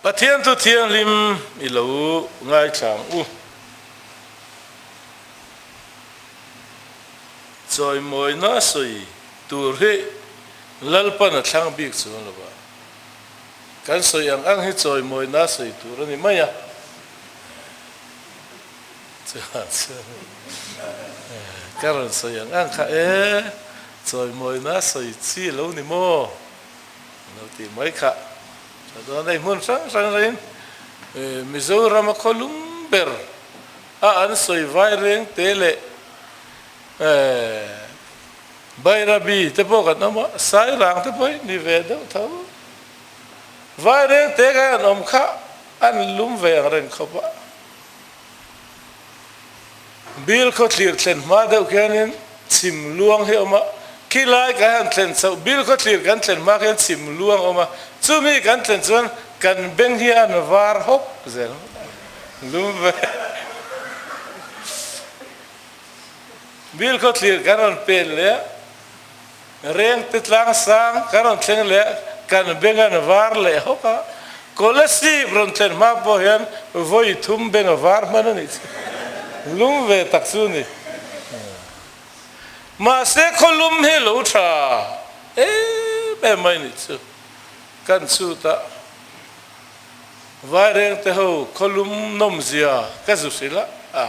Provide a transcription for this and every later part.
Pathian chu thianghlim i lo ngaithla ang u. Chawimawina sawi tur hi Lalpan a thlang bik chuang lo va, kan sawi ang ang hi chawimawina sawi tur a ni mai a. Chuan chuan ka rawn sawi ang ang kha e, chawimawina sawi chi lo ni maw? Lo tih mai kha. Chuan hei hmun hrang hrang rengin Mizoram a khawlum ber a an sawi vai reng te leh Bairabi te pawh kan awm a, Sairang te pawh hi ni ve deuh tho. Vai reng te kan an awm kha an lum ve ang reng khawp a. Bill khaw thlir thlen hma deuh khianin chhim luang hi a awm a, khi lai kan han thlen chhoh, Bill khaw thlir kan thlen hma khian chhim luang a awm a, chumi kan thlen chuan kan beng hi an var hawk zel lum ve. Bill khaw thlir kan rawn pen leh a, reng te tlang sang kan rawn thleng leh a, kan beng an var leh hawk a, Kolasib rawn thlen hma pawh hian vawi thum beng a var hman a nih chu. Lum ve tak chu a ni. Mahse khawlum hi lo tha em em mai nih chu. Kan chhutah Vairengte ho khawlum nawmzia ka zu hrilh a,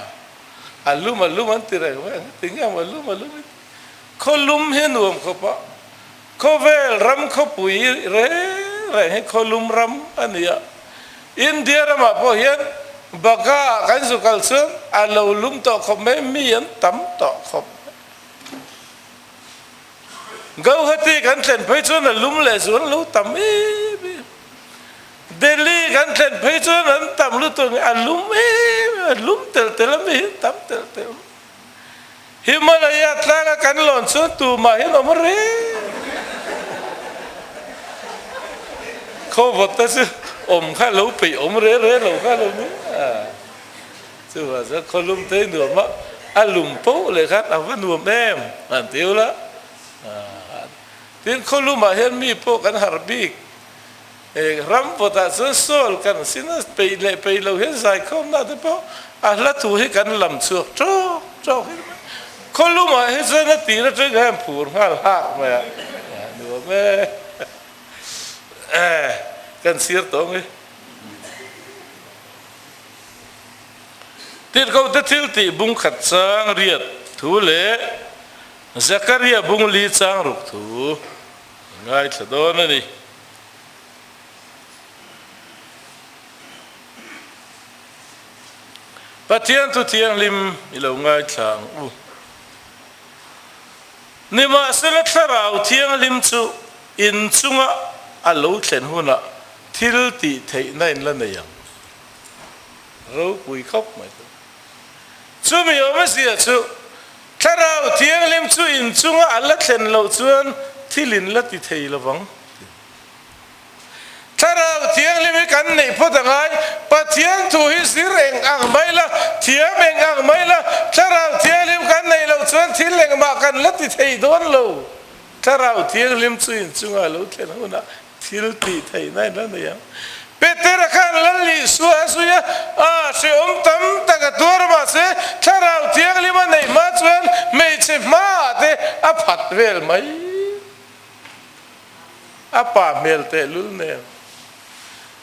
a lum a lum an ti reng mai ang, tinge a lum a lum i ti. Khawlum hi a nuam khawp a, khawvel ram khawpui reng reng hi khawlum ram a ni a. India ramah pawh hian Bagha ah kan zu kal chuan a lo lum tawh khawp mai, mi an tam tawh khawp mai. Gauhati kan thlen phei chuan a lum leh zual a lo tam em em. Delhi kan thlen phei chuan an tam lutuk a lum em em, a lum tel tel a mi hi an tam tel tel. Himalaya tlanga kan lawn chuan tumah hian awm reng. Khawvawta chu awm kha lo peih awm re re lo kha lo ni a. Chuvang chuan khawlum te nuam a, a lum poh leh khan a va nuam em an ti ula. Tin khawlumah hian mi pawh kan harh bik. Ram vawtah chuan sawl kan sin a, peih leh peih lo hian zaikhawmna te pawh a hla thu hi kan lam chhuak tawk tawk hi mai. Khawlumah hi chuan a tir atang hian phur nghal hak mai a, nuam e. Kan sir tawh ang e. Tirhkohte thil tih bung khat chang riat thu leh Zakaria bung li chang ruk thu ngaithla dawn a ni. Pathian thu thianghlim i lo ngaithla ang u. Nimahsela Thlarau Thianghlim chu in chunga a lo thlen hunah thil tih theihna in la nei ang. Ropui khawp mai chu. Chumi awmzia chu Thlarau Thianghlim chu in chunga a la thlen loh chuan thil in la ti thei lovang. Thlarau Thianghlim hi kan neih phawt a ngai. Pathian thu hi zir eng ang mai la, thiam eng ang mai la, Thlarau Thianghlim kan neih loh chuan thil engmah kan la ti thei dawn lo. Thlarau Thianghlim chu inchungah lo thlen hunah thil tih theihna in la nei ang. Petera khan Lal Isua a zui a, a hrehawm tam tak a tuar a, mahse Thlarau Thianghlim a neih hma chuan hmeichhe hmaah te a phat vel mai. A pa hmel tehlul nen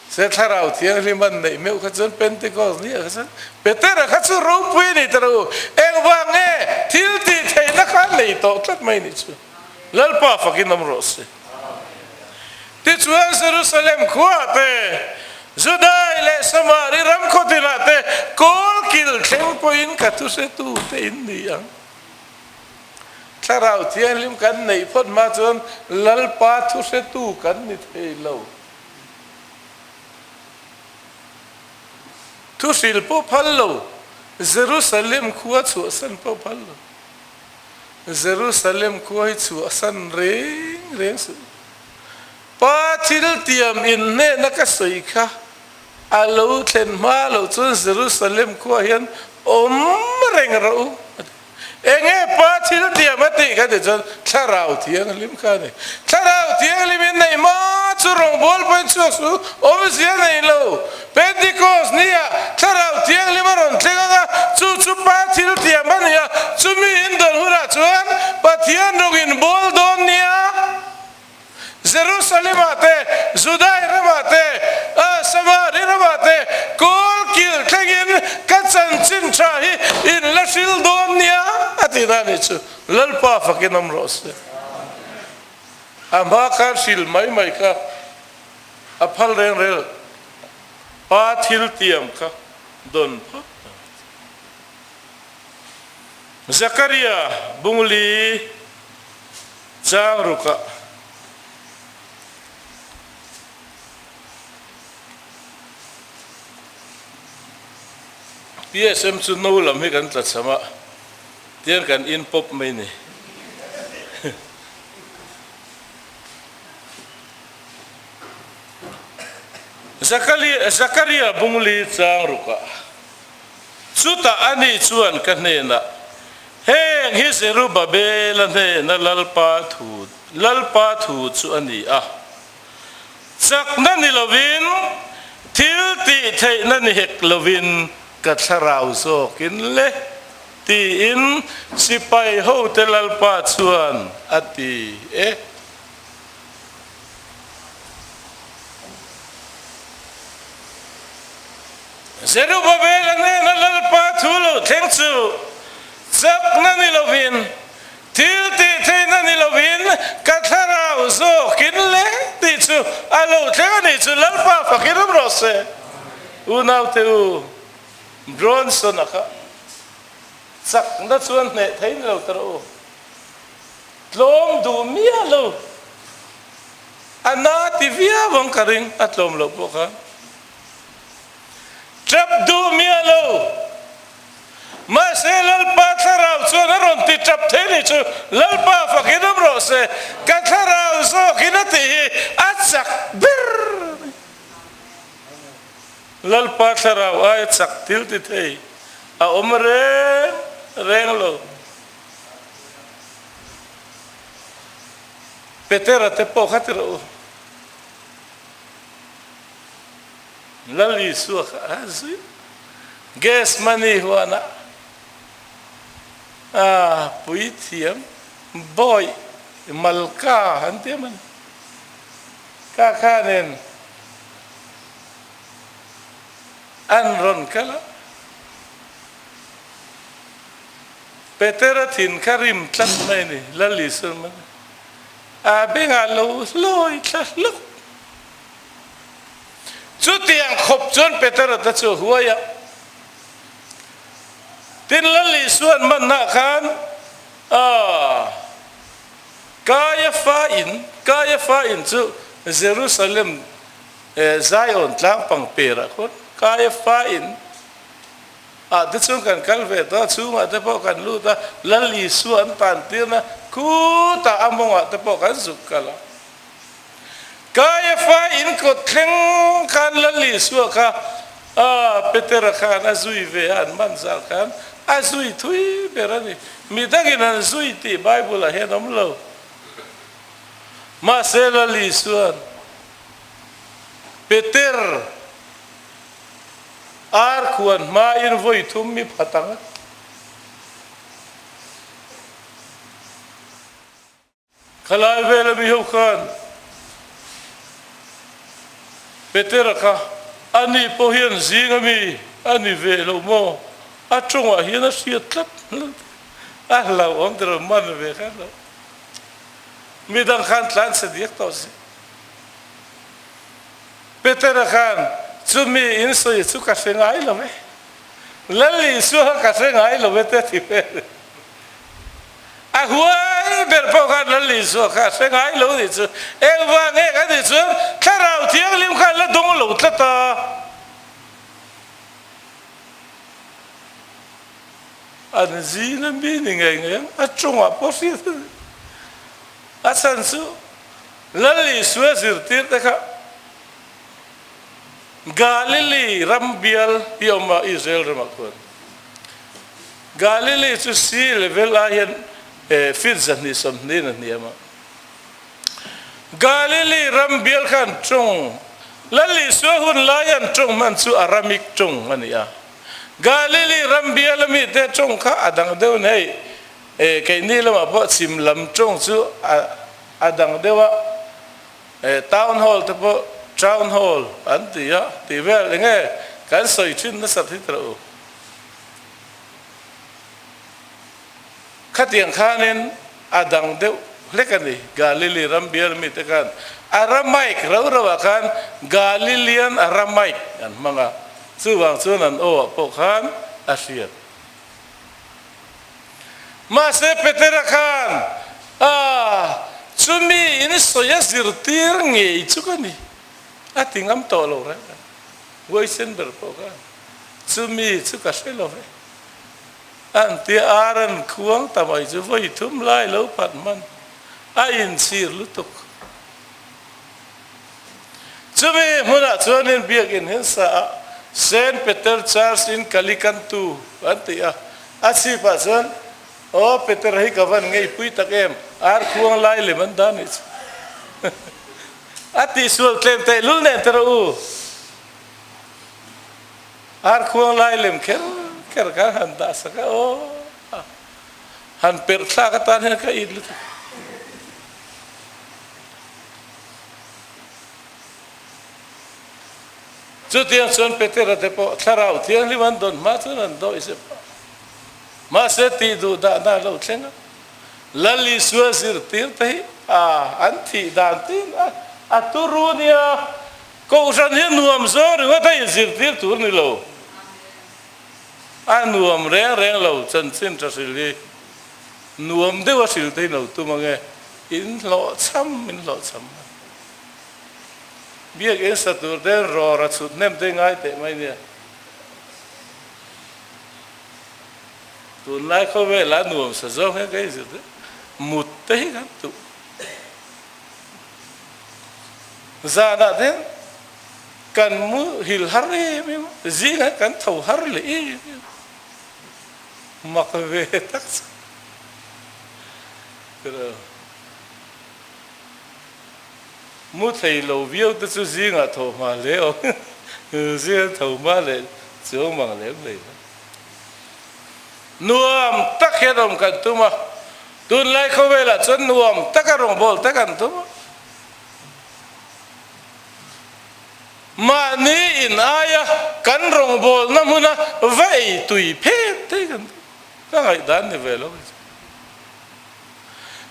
se Thlarau Thianghlim an neih meuh kha chuan Pentecost ni ah kha chuan Petera kha chu ropui a ni ta ro. Engvang nge thil tih theihna kha a nei tawh tlat mai nih chu. Lalpa fakin awm rawh se. Tichuan Jerusalem khuaah te, Judai leh Samari ram khawtinah te kawlkil thleng pawhin ka thuhretu te in ni ang. Thlarau Thianghlim kan neih phawt hma chuan Lalpa thuhretu kan ni thei lo. Thuhril pawh phal lo, Jerusalem khua chhuahsan pawh phal lo. Jerusalem khua hi chhuahsan reng reng suh. Pa thil tiam inhnehna ka sawi kha a lo thlen hma loh chuan Jerusalem khua hian awm reng rawh u. Enge Pa thil tiam a tih kha ti chuan Thlarau Thianghlim kha a ni. Thlarau Thianghlim in neih hma chu rawngbâwl pawhin chhuak suh, awmzia nei lo. Pentecost ni ah Thlarau Thianghlim a rawn thleng ang a, chu chu Pa thil tiam a ni a, chumi in dawn hunah chuan Pathian rawng in bâwl dawn nia. Jerusalem-ah te, Judai ramah te, Samari ramah te kawl kil thlengin ka chanchin tha hi in la hril dawn nia a ti na ni chu Lalpa fakin awm rawh se. A hma khan hril mai mai kha a phal reng rel pa thil tiam kha dawn phawt mai. Zakaria bungli Chang rukah PSM chu no lam hi kan tla cham a, tiang kan in pawp mai ni. Zakaria bungli chang rukah chutah ani chuan ka hnenah Heng hi Zerubabela hnena Lalpa thu Lalpa thu chu a ni a. Chakna ni lovin, thil tih theihna ni hek lovin ka thlarau zawkin le, tiin sipai hote Lalpa chuan a ti e. Zerubabela hnena Lalpa thu lo thleng chu chakna ni lovin, thil tih theihna ni lovin ka thlarau zawkin le tih chu a lo thleng a nih chu Lalpa fakin awm rawh se. Unaute u, Bronson-a kha chakna chuan hneh thei ni lo ta rawh u. Tlawm duh miah lo. A na ti viau ang ka ring, a tlawm loh pawh kha. Tap duh miah lo. Mahse Lalpa thlarau chuan a rawn ti tap thei ni chu Lalpa fakin awm rawh se, ka thlarau zawkin a tih hi a chak ber a ni. Lalpa thlarau aia chak thil ti thei a awm reng reng lo. Petera te pawh kha ti rawh u. Lal Isua kha a zui Gethsemane huanah a puithiam bawih Malka an ti a mawni. Ka khanin an rawn kal a. Petera thin kha rim tlat mai a ni, Lal Isua man a bengah lo hlawi thla hluk. Chutiang khawp chuan Petera te chu a huai a. Tin, Lal Isua'n manah khan a Kaiafa in, Kaiafa in chu Jerusalem Zion tlang pangperah khuan Kaiafa in, Ah te chuan kan kal ve tawh a, chhungah te pawh kan lut a, Lal Isua an tan tirna khutah a mawngah te pawh kan zuk kal a. Kaiafa in kawt thleng khan Lal Isua kha ah Petera khan a zui ve a, an man zar khan a zui thui ber a ni. Midangin an zui tih Bible ah hian awm lo. Mahse Lal Isua'n Peter, Ar khuan hmain vawi thum mi phat ang a. Khalai vela mi ho khan Petera kha a ni pawh hian zing a mi a ni ve lo maw? A tawngah hian a hriat tlat a hlauhawm tiraw man ve khan lo. Midang khan tlan chhe diak tawh si. Petera khan, Chumi in sawi chu ka hre ngai lo e. Lal Isua kha ka hre ngai lo e te a ti vel. A huai ber pawh khan Lal Isua kha a hre ngai lo nih chu. Engvang nge ka tih chuan Thlarau Thianghlim kha a la dawng lo tlat a. An zing a mi ni ngei ngei ang, a tawngah pawh hriat a ni. A chhan chu Lal Isua zirtir te kha Galili ram bial hi awm a, Israel ramah khuan. Galili chu sea level ai hian feet 220 in a hniam a. Galili ram bial khan tawng Lal Isua hun lai an tawng hman chu Aramic tawng a ni a. Galili ram biala mite tawng kha a dang deuh in hei keini lamah pawh chhim lam tawng chu a dang deuh a. Town hall te pawh Town hall an ti a tih vel enge kan sawi thin nasat hi ta rawh u. Khatiang khanin a dang deuh hlek a ni. Galili ram bial mite khan Aramaic rau rauah khan Galilean Aramaic an hmang a, chuvang chuan an aw ah pawh khan a hriat. Mahse Petera khan, Ah, chumi in sawi a zirtir ngei chu ka ni, a ti ngam tawh lo reng a. Huaisen ber pawh khan, Chumi chu ka hre lo ve. An tia ar an khuang ta mai chu vawi thum lai lo phat hman a inchhir lutuk. Chumi hmunah chuanin biakinn hian sa a Saint Peter Church in Kalikantu an ti a, a chhipah chuan Aw Peter hi ka van ngeipui tak em, ar khuang lai lem an dah nih chu a tihsual tlem tehlul nen te rawh u. Ar khuang lai lem kher kher khan han dah sak a, aw han perh thlak atan hian ka it lutuk. Chutiang chuan Petera te pawh Thlarau Thianghlim an dawn hma chuan an dawi zep a. Mahse tih duh dahna a lo thleng a, Lal Isua zirtir te hi a an thih dan tin a a turu nia. Kohhran hi nuam zawng ringawt a inzirtir tur ni lo. A nuam reng reng lo chanchin tha hril hi nuam deuh a hril te hi lo tum ange. In hlawhchham in hlawhchham. Biakinn sa tur te rawr a chhut hnem te ngai teh mai nia. Tunlai khawvela nuam sa zawng hian ka inzir te mut te hi kan duh. Zanah te hian kan mu hil har em em a, zingah kan tho har leh em em. Mak ve tak chu. Mu thei lo viau te chu zingah tho hma hle awm zing an tho hma leh chuang mang lem hlei lo. Nuam tak hian awm kan tum a, tunlai khawvelah chuan nuam taka rawngbâwl te kan tum a. Mahni in aia kan rawngbâwlna hmuna va ei tui phet te kan tum. Ka ngaihdan ni ve lo.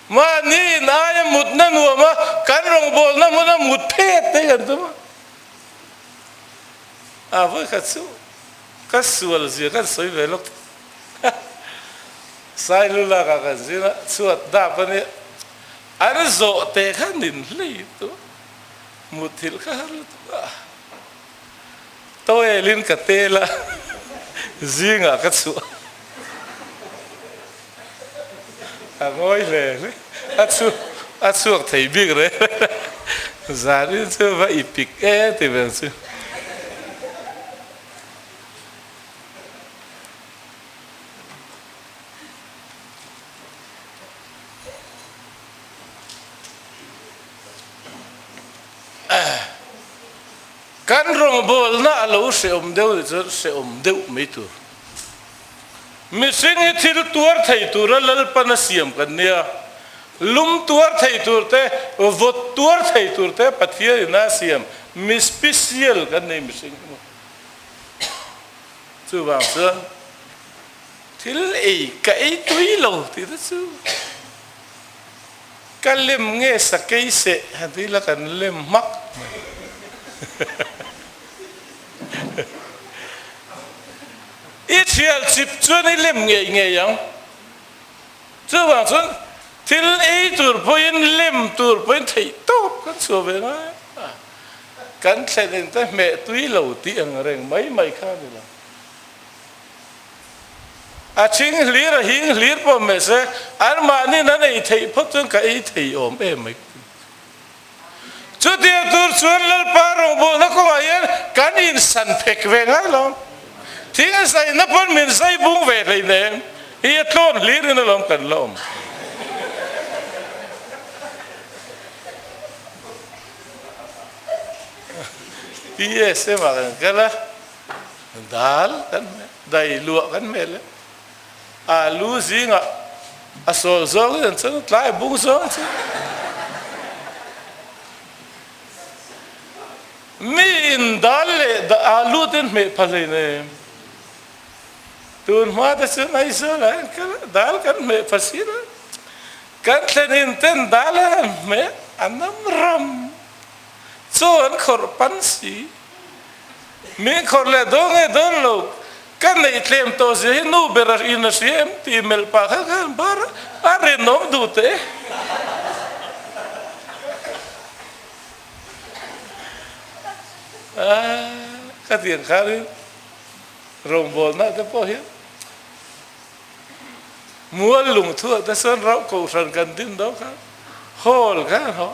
Mahni in aia mutna nuam a, kan rawngbawlna hmuna mut phet te kan tum a. A vawi khat chu ka sual zia kan sawi ve lawk. Sailu lakah kan zin a, chhuat dap a nia. An zawh te kha nin hlei tu mutthilh kha har lutuk a. Tawelin ka tel a, zingah ka chhuah. A ngawi hle hle. A chhuak a chhuak thei bik reng reng a. Zanin chu va i pik e ti vel chu. Kan rawngbawlna a lo hrehawm deuh nih chuan hrehawm deuh mai tur. Mihring hi thil tuar thei tura Lalpan a siam kan nia. Lum tuar thei tur te, vawt tuar thei tur te Pathianin a siam. Mi special kan nei mihring hi maw. Chuvang chuan thil ei ka ei tui lo tih te chu Ka lem nge sakei seh han ti ila kan lem hmak mai. I thial chip chuan i lem ngei ngei ang. Chuvang chuan thil ei tur pawhin lem tur pawhin theih tawp kan chhuah ve ngai a. Kan thlen in te hmeh tui lo tih ang reng mai mai kha a ni lo. A thing hlir a hing hlir pawh meh se, anmahniin an ei theih phawt chuan ka ei thei awm em mai ka ti. Chutiang tur chuan Lalpa rawngbawlna kawngah hian kan insan phek ve ngai lo. Thing a zaina pawn min zai bung ve hleinem. Hi a tlawn hlir in alawm kan la awm. PSM ah kan kal a, dal kan hmeh, dai luah kan hmeh le alu zingah a sawl zawng in an chan, tlai bung zawng an chan. Mi in dal leh alu te an hmeh pha hleinem. Tun hma te chuan Aizawl ah hian dal kan hmeh pha si lo. Kan thlen in ten dal an han hmeh a nam ram. Chaw an khawrh pan si. Min khawrh leh dawn nge dawn lo ka neih tlem tawh zia hi nu ber a in a hria em tih melh pah kha khan bar a rinawm duh teh e. Ka tiang khanin rawngbawlna te pawh hian mual lungthuah te sawn rauh kohhran kan din dawn khan hall kha an haw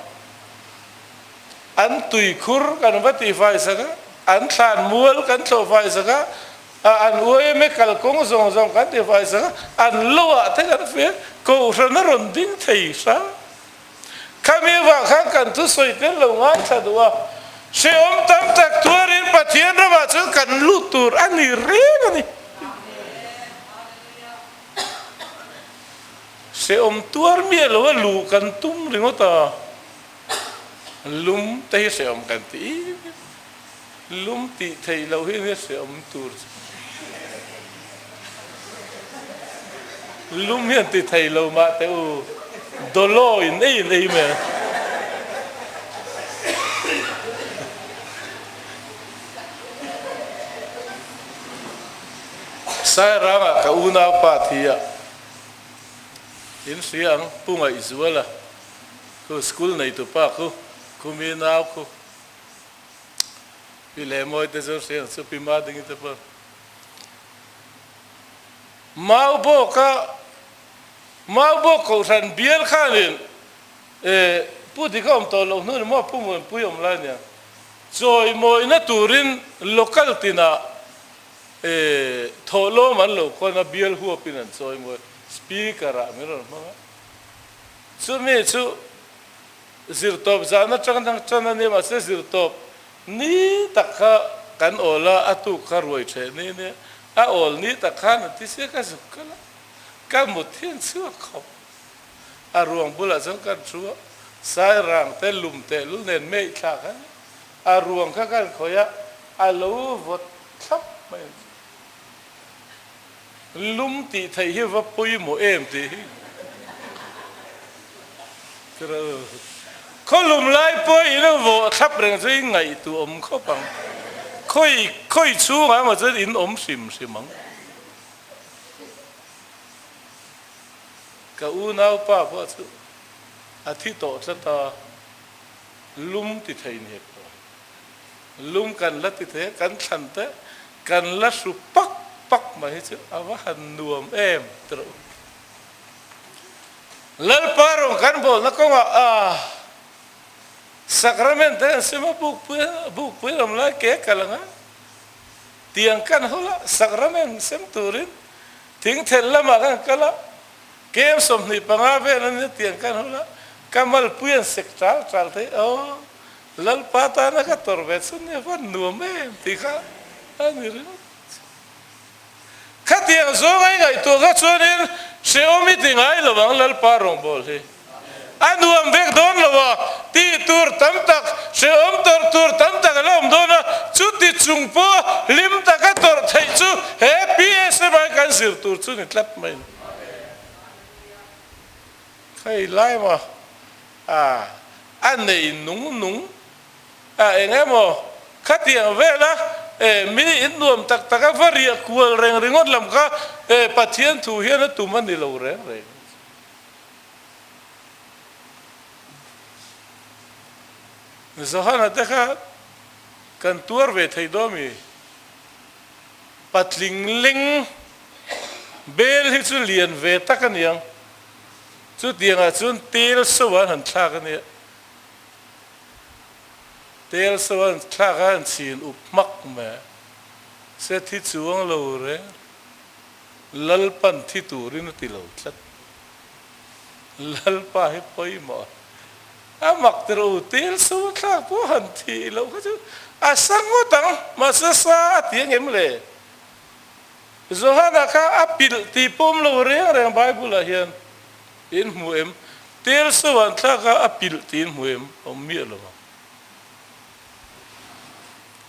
an tuikhur kan va tihfai sak a, an thlan mual kan thlawhfai sak a, an uaime kalkawng zawng zawng kan tihfai sak a, an lo ah te kan fiah kohhran a rawn ding thei hram. Khami vang khan kan thusawi tel lo ngaithla duh a, hrehawm tam tak tuarin Pathian ramah chuan kan lut tur a ni reng a ni. Hrehawm tuar miah lo a luh kan tum ringawt a, lum te hi hrehawm kan ti em em. Lum tih theih loh hi nia hrehawm tur chu. Lum hian ti thei lo mah teh u, dawlaw in ei in ei mai a. Sairangah ka unaupa thi a, in hria ang, Pu Ngaihzuala khu school neitupa khu, khumi nau khu. Pi leh mawi te chu hriang chu pi ma ding te pawh mau bawka mau bawk kohhran bial khanin e pu dik a awm tawh loh hnu ni maw pu muanpui awm lai nia chawimawina turin local tinah e thawhlawm an lo khawn a bial huapin an chawimawi speaker ah min rawn hmang a chumi chu Zirtawp zan atang dang tan a nia mahse zirtawp ni tak kha kan awl a, a tuk kha ruai theh ni nia, a awl ni tak khan a ti sia ka zuk kal a, ka mut hian chhuak khawp. A ruang bulah chuan kan thu a, sairang te lum tehlul nen meih thlak a nia, a ruang kha kan khawih a, a lo vawt thlap mai ang chu. Lum tih theih hi va pawimawh em tih hi khaw lum lai pawh in a vawh thlap reng chu in ngaihtuah awm khawp ang. Khawi khawi chhungah emaw chuan in awm hrim hrim ang. Ka unaupa pawh chu a thi tawh tlat a, lum ti thei ni hek tawh. Lum kan la ti thei a, kan thlan te kan la hru pak pak mai hi chu a va han nuam em ti rawh u. Lalpa rawn kan bawlna kawngah a Sacrament te kan sim a, bukpui bukpui lam lai ke kal anga tiang kan hawlh a, Sacrament sem turin thingthel lamah kan kal a, kem 25 vel a nia tiang kan hawlh a, ka malpui an sek tal tal thei aw. Lalpa tana ka tawrh ve chu nia va nuam em tih kha a ni ringawt. Khatiang zawng a i ngaihtuah kha chuanin hrehawm i ti ngai lo ang Lalpa rawngbâwl hi. A nuam vek dawn lo a, tih tur tam tak, hrehawm tawrh tur tam tak a la awm dawn a, chuti chung pawh hlim taka tawrh theih chu he PSMI kan zir tur chu ni tlat mai. Hei lai maw? A, a nei nung nung a, eng emaw khatiang vela e mi in nuam tak tak a va riah kual reng ringawt lam kha e Pathian thu hian a tum a ni lo reng reng. Johana te kha kan tuar ve thei dawn mi? Patling leng bel hi chu lian ve tak a niang. Chutiangah chuan tel so an han thlak a nia. Tel so an thlak a an chhin up hmak mai a. Se thi chuang lo reng. Lalpan thi turin a ti lo tlat. Lalpa hi pawimawh a mak tir u, tel so thlak pawh han thih loh kha chu a sa ngawt ang, mahse sa a ti angem le? Johana kha a pilh tih pawm lo reng reng Bible ah hian in hmu em? Tel so an thlak a a pilh tih in hmu em? Awm miah lo ang.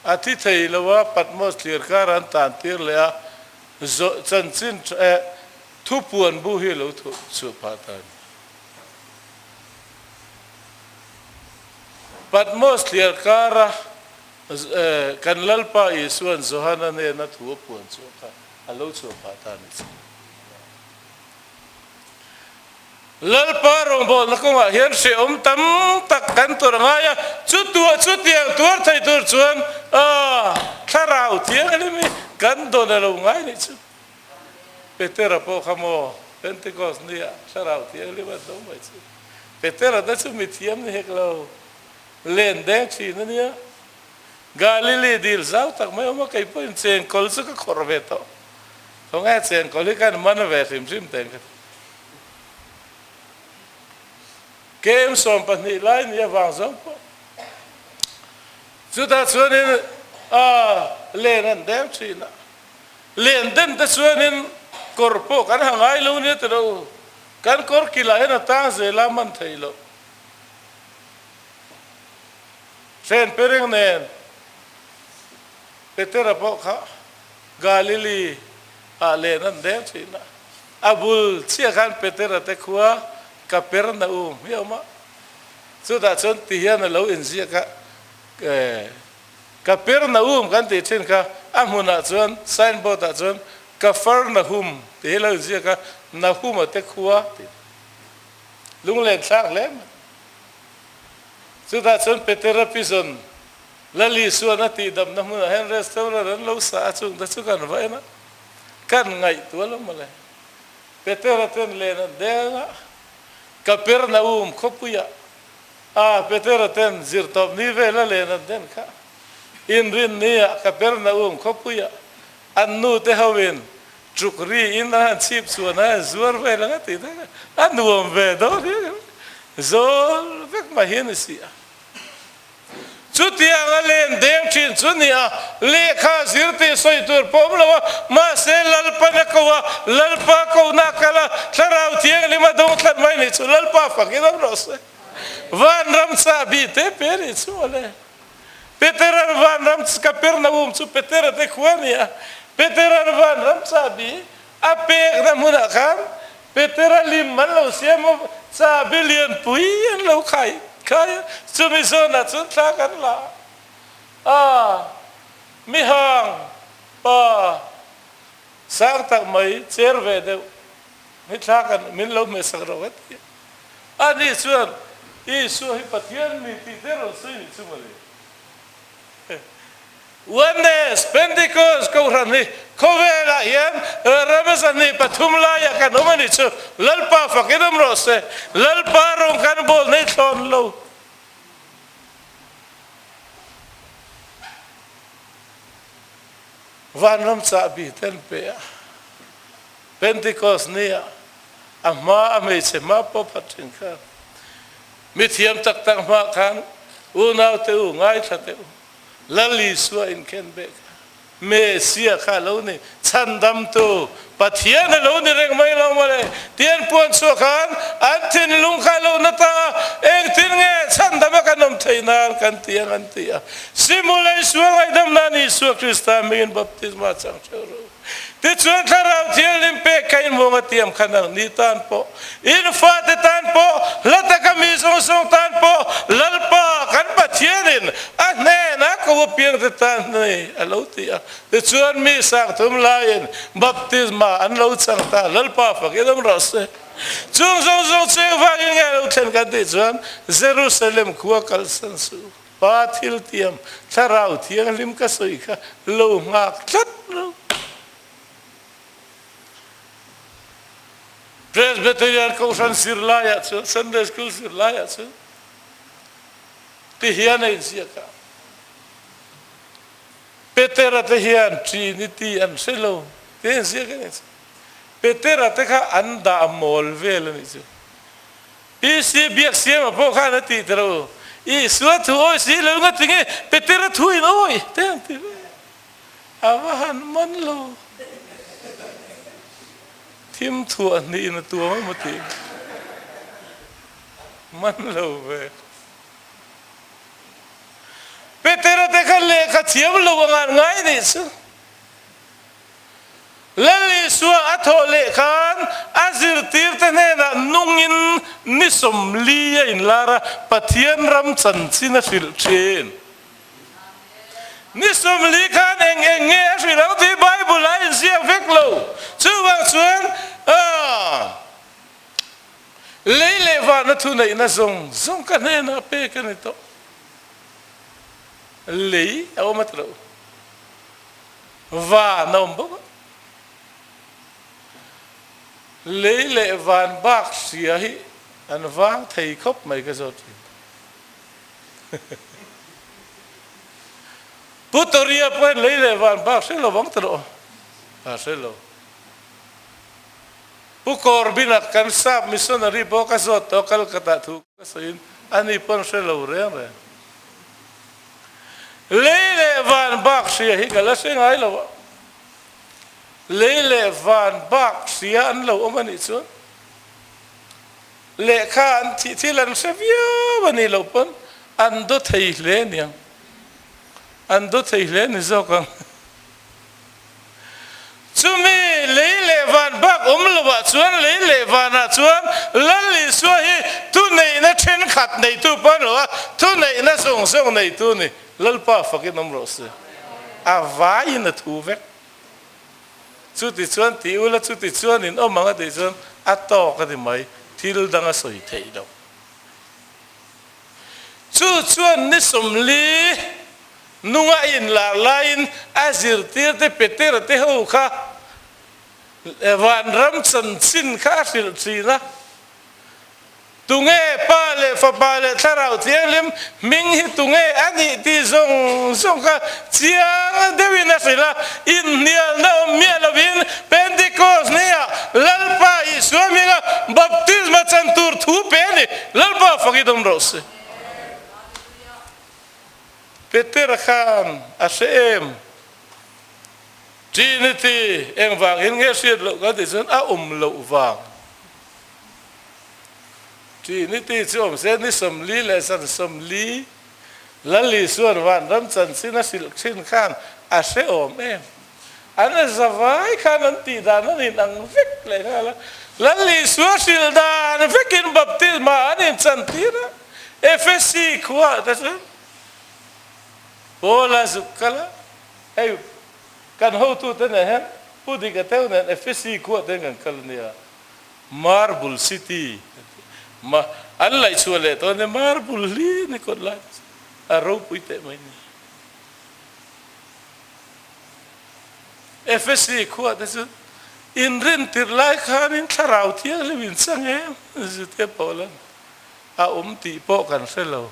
A thi thei lo a, Patmos thlir kar an tan tir leh a, chanchin eh Thupuan bu hi lo chhuah phah ta a ni. Patmos thliar kara kan Lalpa Isua'n Johana nena thu a puan chhuah kha a lo chhuah phah ta a ni chu. Lalpa rawngbawlna kawngah hian hrehawm tam tak kan tur a ngai a, chutuah chutiang tuar thei tur chuan thlarau thianghlim hi kan dawn a lo ngai nih chu. Petera pawh kha maw Pentecost ni ah Thlarau Thianghlim a do mai chu. Petera te chu mithiam ni hek lo, len deng thin a nia. Galili dil zau tak mai awm a, kei pawhin chengkawl chu ka khawrh ve tawh. Khawnge chengkawl hi ka man ve hrim hrim teng ka ti. Kem 12 lai ni avang zawng pawh. Chutah chuanin a len an deng thin a. Len den te chuanin kawr pawh kan ha ngai lo nia ti lo, kan kawr kilah hian a tang zel a man thei loh. Hren pereng nen Petera pawh kha Galili ah len an deng thin a, a bul chiah khan Petera te khua Kapernaum hi a awm a, chutah chuan ti hian a lo inziak a, Kapernaum kan tih thin kha a hmunah chuan sign board ah chuan Kafarnahum tih hi lo inziak a, Nahuma te khua tih lunglen thlak hle mai. Chutah chuan Petera pizawn Lali suan a tihdamna hmunah hian restaurant an lo sa a, chung te chu kan va en a, kan ngaihtuah lo mawle. Petera ten len an deng a, Kapernaum khawpuiah A, Petera ten zirtawp ni vela len an den kha. Inrin nia Kapernaum khawpuia an nu te hoin tuk ri in an han chhip chhuan a, an zuar vel ang a tih te kha a nuam ve dawn hian zawl vek mai hi a ni si a. Chutiang a len deng thin chu nia lehkha zir tih sawi tur pawh awm lo a, mahse Lalpan a ko a, Lalpa kohna a kal a, Thlarau Thianghlim a dawng thlat mai ni chu Lalpa fakin awm rawh se. Vanram chahbi te pe nih chu awle. Petera'n vanram Kapernaum chu Petera te khua a ni a, Petera'n vanram chahbi a pekna hmunah khan Petera lim an lo siam a, chahbi lianpui an lo khai khai a, chumi zawnah chuan thla kan la a, mihang pa sang tak mai cher ve deuh hi thla kan min lo hmehsak rawh ka ti a. Ani chuan, Isua hi Pathian mi tih te rawn sawi nih chu mawle. Oneness, Pentecost Kohhran hi khawvelah hian ram 23 laiah kan awm a nih chu. Lalpa fakin awm rawh se. Lalpa rawng kan bawl nei thlawn lo. Vanram chahbi te an pe a. Pentecost nia a hma a hmeichhe hma pawh phat thin khan mithiam tak tak hma khan unau te u ngaithla teh u Lal Isua inkhen beh kha Mesia kha a lo ni chhandamtu Pathian a lo ni reng mai lo mawle tian puan chhuah khan an thinlung kha a lo na ta a engtin nge chhandam a kan awm theih nan kan ti ang an ti a Simula Isua ngaihdam nan Isua Krista hmingin baptisma chang theuh rawh u. Tichuan Thlarau Thianghlim pek kha in muang a tiam khan ang ni tan pawh, in fate tan pawh, hla taka mi zawng zawng tan pawh, Lalpa kan Pathianin a hnenah ko apiangte tan nei a lo ti a. Tichuan mi 3000 laiin baptisma an lo chang ta, Lalpa fakin awm rawh se. Chung zawng zawng chu engvangin nge a lo thlen kan tih chuan Jerusalem khua kalsan suh. Pa thil tiam Thlarau Thianghlim ka sawi kha lo nghak tlat lo. Presbyterian Kohhran zirlaiah chuan, Sunday School zirlaiah chuan ti hian a inziak a. Petera te hian Trinity an hre lo ti a inziak a ni. Petera te kha an dah mawl vel a nih chu. PC Biaksiama pawh khan a tih ta lo. Isua thu awi si lo nga tinge Petera thu in awi te an ti ve. A va han man lo. Thim thuah hnih in a tuam emaw tih man lo ve. Petera te kha lehkha thiam lo anga an ngai nih chu. Lal Isua a thawh leh khan a zirtirte hnenah nungin ni 40 a inlar a, Pathian ram chanchin a hrilh thin. Ni 40 khan eng eng nge a hrilh ang tih Bible ah a inziak vek lo. Chuvang chuan lei leh vana thuneihna zawng zawng ka hnenah pek a ni tawh. Lei a awm a ti lo. Van a awm bawk a. Lei leh van bak hria hi an vang thei khawp mai ka zawt thin. Pu Toria pawh hian lei leh van bak hre lo vang ta rawh. A hre lo. Pu Corbyn-a kan sap missionary pawh ka zawt tawh Calcutta thu ka sawiin ani pawn hre lo reng reng. Lei leh van bak hria hi ka la hre ngai lo a, lei leh van bak hria an lo awm a nih chuan lehkha an thih thil an hre viau a nih loh pawn an daw thei hle aniang, an daw thei hle ni zawk ang. Chumi lei leh van bak awm lovah chuan lei leh vanah chuan Lal Isua hi thuneihna thenkhat neitu pawh a ni lo a, thuneihna zawng zawng neitu a ni. Lalpa fakin awm rawh se. A vaiin a thu vek. Chuti chuan ti ula, chuti chuan in awm ang a tih chuan a tawk a ni mai, thil dang a sawi theih loh. Chu chuan ni 40 Nunga inlar laiin a zirtirte Petera te ho kha vanram chanchin kha a hrilh thin a. Tunge Pa leh Fapa leh Thlarau Thianghlim hming hi tunge a nih tih zawng zawng kha chiang deuhin a hrilh a. Inhnialna awm miah lovin Pentecost nia Lalpa Isua hminga baptisma chan tur thu pe a ni. Lalpa fak i dawm rawh se. Petera khan a hre em? Trinity engvangin nge hriat loh kan tih chuan a awm loh vang. Trinity chu awm se ni 40 leh zan 40 Lal Isuan vanram chanchin a hrilh thin khan a hre awm em? An zavai khan an tih dan an inang vek leh nghal a. Lal Isua hrilh dan vekin baptisma an inchantir a. Efesi khuaah te chuan Paula zuk kal a, hei kan hotute nen hian Pu Dika Teu nen Efesi khuaah te kan kal a nia, Marble City ma an laih chhuah leh tawh a nia, Marble hli ni kawt lai te chu a ropui teh mai nia. Efesi khuaah te chuan inrintir lai khanin Thlarau Thianghlim in chang em zute Paula'n A awm tih pawh kan hre lo.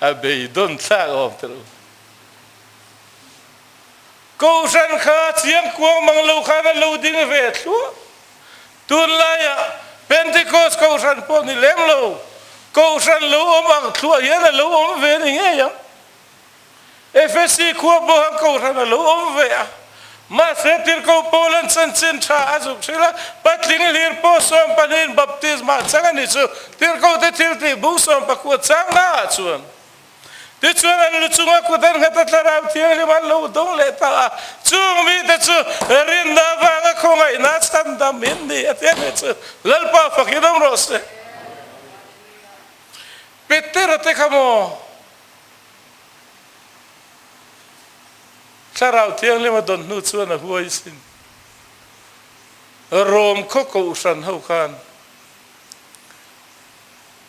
A beidawn thlak a awm tawh lo. Kohhran kha chiang kuang mang lo khan a lo ding ve thluah. Tunlaiah Pentecost kohhran pawh ni lem lo, kohhran lo awm ang thluah hian a lo awm ve ni ngei ang. Efesi khua pawha kohhran a lo awm ve a, mahse Tirhkoh Paula'n chanchin tha a zuk hrilh a, patling hlir pawh sawmpahnihin baptisma a chang a ni chu Tirhkohte thiltih bung sawmpakua chang naah chuan. Tichuan an lu chunga kut an nghat a Thlarau Thianghlim an lo dawng leh ta a, chung mite chu rinna avanga khawngaihna chhandam in ni a ti a ni chu Lalpa fakin awm rawh se. Petera te kha maw? Thlarau Thianghlim a dawn hnu chuan a huai sin. Rom khaw kohhran ho khan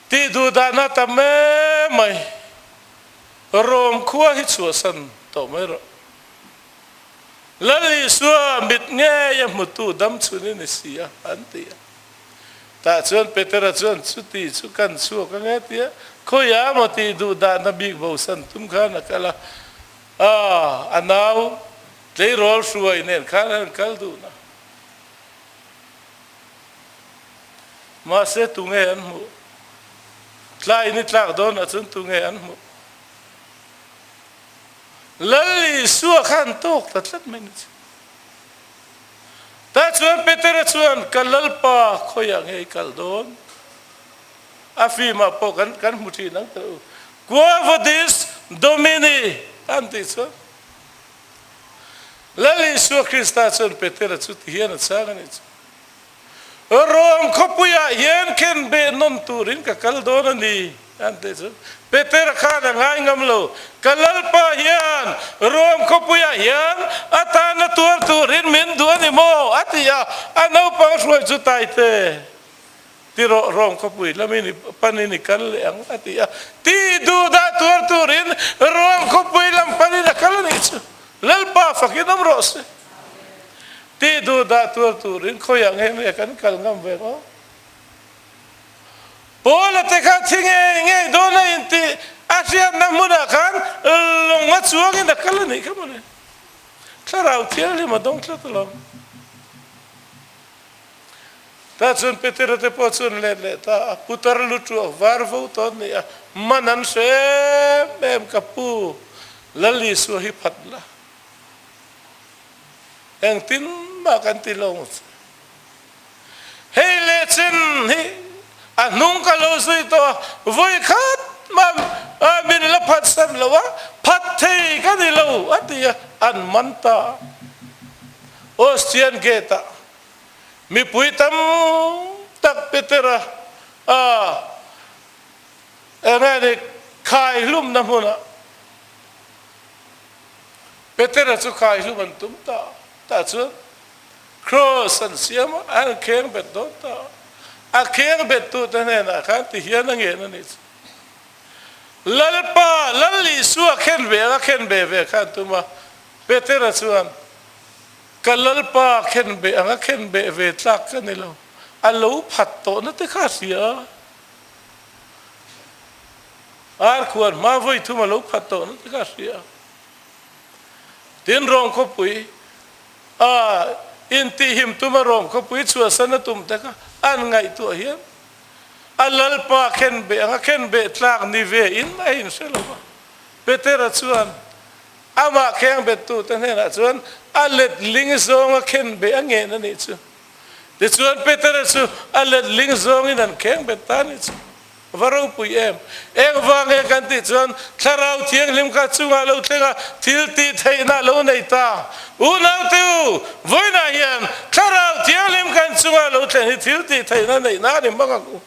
tih duh dahna tam em mai. Rom khua hi chhuahsan tawh mai rawh. Lal Isua mit ngei a hmutu dam chhun i ni si a, an ti a. Tah chuan Petera chuan chuti chu kan chhuak ang e tia khawiah maw tih duh dahna bik bosan tum khan a kal a, a nau tleirawl hruai nen khan an kal dun a. Mahse tunge an hmuh? Tlai ni tlak dawnah chuan tunge an hmuh? Lal Isua kha an tawk ta tlat mai ni chu. Tah chuan Petera chuan, Ka Lalpa, khawiah nge i kal dawn? A film-ah pawh kan kan hmu thin ang ta u. Quo vadis Domini? an tih chuan Lal Isua Krista chuan Petera chu ti hian a chhang a nih chu. Rom khawpuiah hian khen beh nawn turin ka kal dawn a ni, an tih chu. Petera khan a ngai ngam lo. Ka Lalpa hian Rom khawpuiah hian a tana tuar turin min duh a ni maw? a ti a, a naupang hruai chu Taite, ti rawh, Rom khawpui lamin i panin i kal leh ang, a ti a. Tih duh dah tuar turin Rom khawpui lam panin a kal a nih chu. Lalpa fakin awm rawh se. Tih duh dah tuar turin khawiah nge nge kan kal ngam ve maw? Paula te kha thi ngei ngei dawn a intih a hriatna hmunah khan lawng a chuangin a kal a nih kha mawle. Thlarau Thianghlim a dawng tlat alawm. Tah chuan Petera te pawh chuan let leh ta a, putar lu tuak var vo tawn ni a, man an hre em em ka pu, Lal Isua hi phat la. Engtin mah kan ti lo ang che. Hei leh chen hi a hnung ka lo zui tawh a, vawi khat mah min la phat san lo a, phat thei ka ni lo a ti a, an man ta a. Austrian gate ah mipui tam tak Petera a eng nge ni khai hlumna hmunah Petera chu khai hlum an tum ta tah chuan Cross an siam a, an kheng bet dawn ta a. A kheng bet tute hnenah khan ti hian a ngen a nih chu. Lalpa, Lal Isua khen ve anga khen ve ve kha an tum a. Petera chuan, Ka Lalpa khen be anga khen be ve tlak ka ni lo, a lo phat tawhna te kha a hria a. Ar khuan hma vawi thum a lo phat tawhna te kha a hria a. Tin, Rom khawpui a intihhim tuma Rom khawpui chhuahsan a tum te kha an ngaihtuah hian a Lalpa khen beh anga khen beh tlak ni ve in a inhre lo va. Petera chuan amah kheng bettute hnenah chuan a letling zawnga khen beh a ngen a nih chu. Tichuan Petera chu a letling zawngin an kheng bet ta a nih chu. Va ropui em! Engvang nge kan tih chuan Thlarau Thianghlim kha chungah lo thleng a, thil tih theihna lo nei ta. Unaute u, vawiinah hian Thlarau Thianghlim kan chungah lo thlen hi thil tih theihna neihna a ni hmang ang u.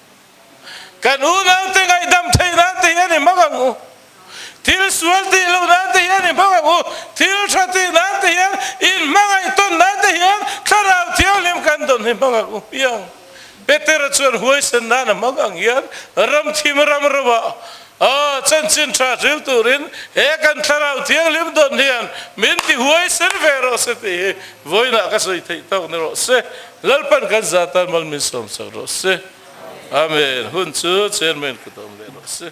Kan unaute ngaihdam theih nan te hi a ni hmang ang u. Thil sual tih loh nan te hi a ni hmang ang u. Thil tha tih nan te hian, inhmangaih tawn nan te hian Thlarau Thianghlim kan dawn hi hmang ang u piang. Petera chuan huaisen nan a hmang ang hian ram thim ram ramah a chanchin tha hril turin he kan Thlarau Thianghlim dawn hian min ti huaisen ve rawh se tih hi vawiinah ka sawi theih tawk ni rawh se. Lalpan kan zah tan mal min sawmsak rawh se. Amen. Hun chu Chairman kut a awm leh rawh se.